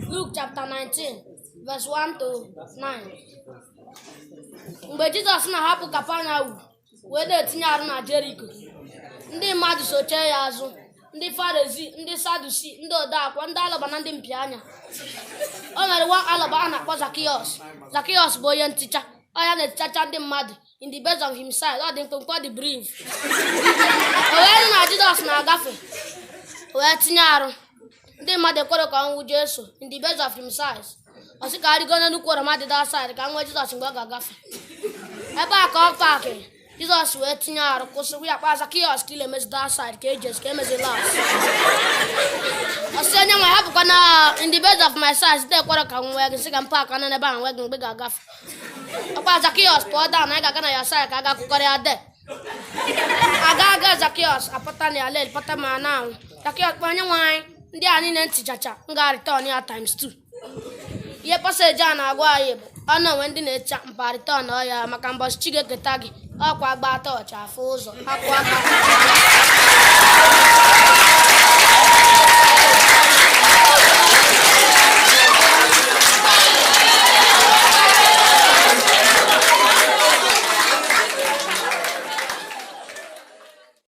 Luke chapter 19 verse 1 to 9. Mgbe Jizọs na-ahapụ Kapanọm wee na-etinye arụ na Jeriko, ndị mmadụ sochie ya azụ, ndị Farezi, ndị Sadusi, ndị odeakwụkwọ, ndị alọba na ndị mpianya. O nwere nwa alọba a na-akpọ Zakịọs. Zakịọs bụ onye nticha. Ọ ya na-etichacha ndị mmadụ in the base of himself. Ọ dị mkpụmkpụ, ọ dị brief. O wee nụ na Jizọs na-agafe, o wee tinye arụ. Ndị mmadụ ekwere ka ọ nwụ Jesu in the base of himself. Ọ sị ka arịgo n'nnukwu oroma dị that side ka nwee Jizọs mgbe ọ ga-agafe. Ebe a ka ọ paakị. Jizọs wee tinye arụ, kwụsị ya, kpa Zakịọs ka ile emezi that side ka eji ka emezi last. Ọ sị, "Onye nwe, hapụkwa na in the base of my size site ekwere ka m nwee gị, sị ka m paakị anọ n'ebe a nwee gị mgbe ị ga-agafe." Ọkwa Zakịọs pụọ down na anyị ga-aga na ya side ka a ga-akụkọrọ ya de aga aga. Zakịọs apụta na ya lel pụta ma na anwụ. Zakịọs kpọ onye nwe anyị, ndị a niile ntichacha, m ga-return ya times 2. Ihe passage a na-agwa anyị bụ ọ na onwe ndị na-echa mpa return ya maka mbọchị chi ga-eketa gị. Ọkwa gba tọọchị afụ ụzọ, akwa aka.